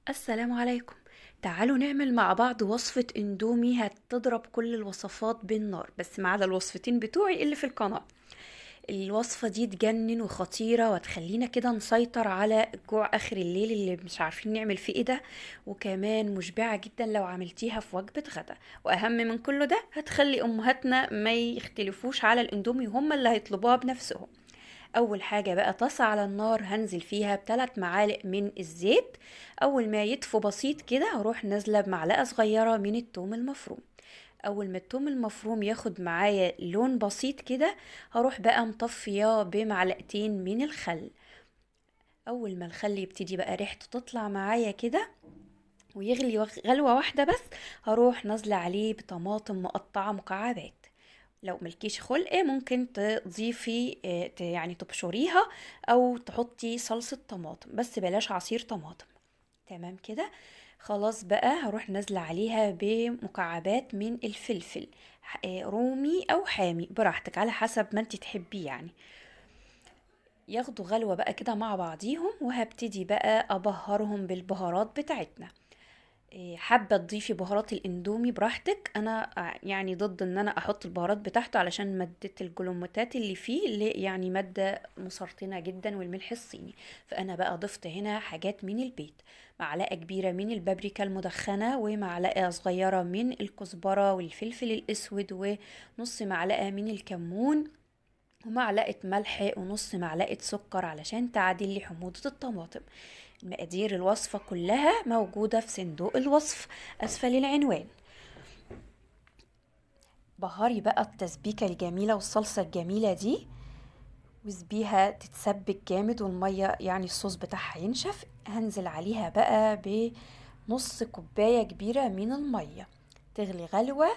السلام عليكم. تعالوا نعمل مع بعض وصفة اندومي هتضرب كل الوصفات بالنار، بس ما عدا الوصفتين بتوعي اللي في القناة. الوصفة دي تجنن وخطيرة وتخلينا كده نسيطر على الجوع اخر الليل اللي مش عارفين نعمل فيه ايه ده، وكمان مشبعة جدا لو عملتيها في وجبة غدا. واهم من كله ده هتخلي امهاتنا ما يختلفوش على الاندومي وهم اللي هيطلبوها بنفسهم. اول حاجة بقى طاسة على النار هنزل فيها بثلاث معالق من الزيت، اول ما يدفو بسيط كده هروح نازلة بمعلقة صغيرة من التوم المفروم. اول ما التوم المفروم ياخد معايا لون بسيط كده هروح بقى مطفياه بمعلقتين من الخل. اول ما الخل يبتدي بقى ريحته تطلع معايا كده ويغلي غلوة واحدة بس، هروح نازلة عليه بطماطم مقطعة مكعبات. لو ملكيش خلق ممكن تضيفي، يعني تبشريها او تحطي صلصة طماطم، بس بلاش عصير طماطم. تمام كده خلاص بقى هروح نازلة عليها بمكعبات من الفلفل، رومي او حامي براحتك على حسب ما انت تحبيه. ياخدوا غلوة بقى كده مع بعضيهم، وهبتدي بقى ابهرهم بالبهارات بتاعتنا. حابة تضيفي بهارات الاندومي براحتك، انا ضد ان انا احط البهارات بتاعته علشان مادة الجلوموتات اللي فيه اللي مادة مسرطنة جدا والملح الصيني. فانا بقى ضفت هنا حاجات من البيت، معلقة كبيرة من البابريكا المدخنة ومعلقة صغيرة من الكزبرة والفلفل الاسود ونص معلقة من الكمون ومعلقة ملح ونص معلقة سكر علشان تعدل لي حموضة الطماطم. مقادير الوصفة كلها موجودة في صندوق الوصف أسفل العنوان. بهاري بقى التسبيكة الجميلة والصلصة الجميلة دي وسبيها تتسبك جامد والمية الصوص بتاعها ينشف. هنزل عليها بقى بنص كوباية كبيرة من المية، تغلي غلوة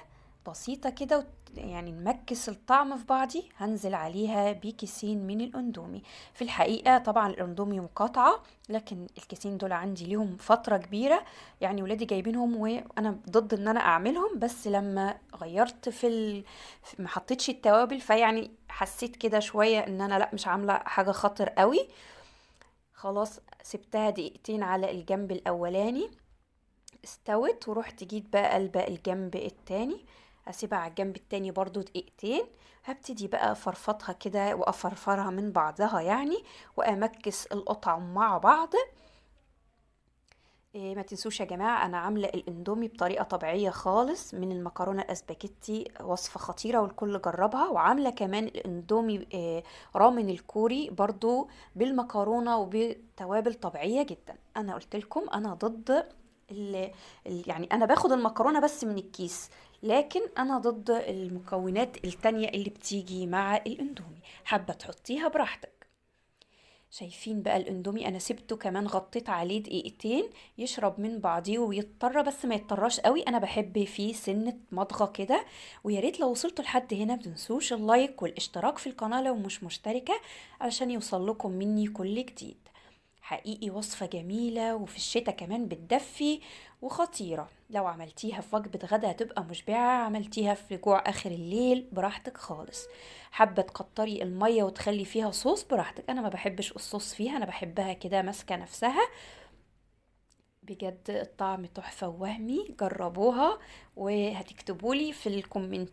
بسيطة كده نمكس الطعم في بعضي. هنزل عليها بكيسين من الاندومي. في الحقيقة طبعا الاندومي مقاطعة، لكن الكيسين دول عندي ليهم فترة كبيرة، ولادي جايبينهم وانا ضد ان انا اعملهم، بس لما غيرت في ما حطيتش التوابل، فيعني حسيت كده شوية ان انا لا مش عاملة حاجة خطر قوي. خلاص سبتها دقيقتين على الجنب الاولاني استوت، ورحت جيت بقى قلبة الجنب التاني، اسيبها على الجنب التاني برضو دقيقتين. هبتدي بقى افرفطها كده وافرفرها من بعضها وامكس القطع مع بعض. ما تنسوش يا جماعة انا عاملة الاندومي بطريقة طبيعية خالص من المكرونة الاسباجيتي، وصفة خطيرة والكل جربها. وعاملة كمان الاندومي، رامن الكوري برضو بالمكرونة وبتوابل طبيعية جدا. انا قلت لكم انا ضد يعني انا باخد المكرونة بس من الكيس، لكن انا ضد المكونات التانية اللي بتيجي مع الاندومي. حابة تحطيها براحتك. شايفين بقى الاندومي انا سبته كمان غطيت عليه دقيقتين يشرب من بعضيه ويضطر، بس ما يضطرش قوي، انا بحب فيه سنة مضغة كده. ويا ريت لو وصلتوا لحد هنا متنسوش اللايك والاشتراك في القناة لو مش مشتركة علشان يوصل لكم مني كل جديد. حقيقي وصفة جميلة وفي الشتاء كمان بتدفي وخطيرة. لو عملتيها في وجبة غدا هتبقى مشبعة، عملتيها في جوع آخر الليل براحتك خالص. حابة تكتري المية وتخلي فيها صوص براحتك، أنا ما بحبش الصوص فيها، أنا بحبها كده ماسكة نفسها. بجد الطعم تحفة ووهمي، جربوها وهتكتبولي في الكومنتات.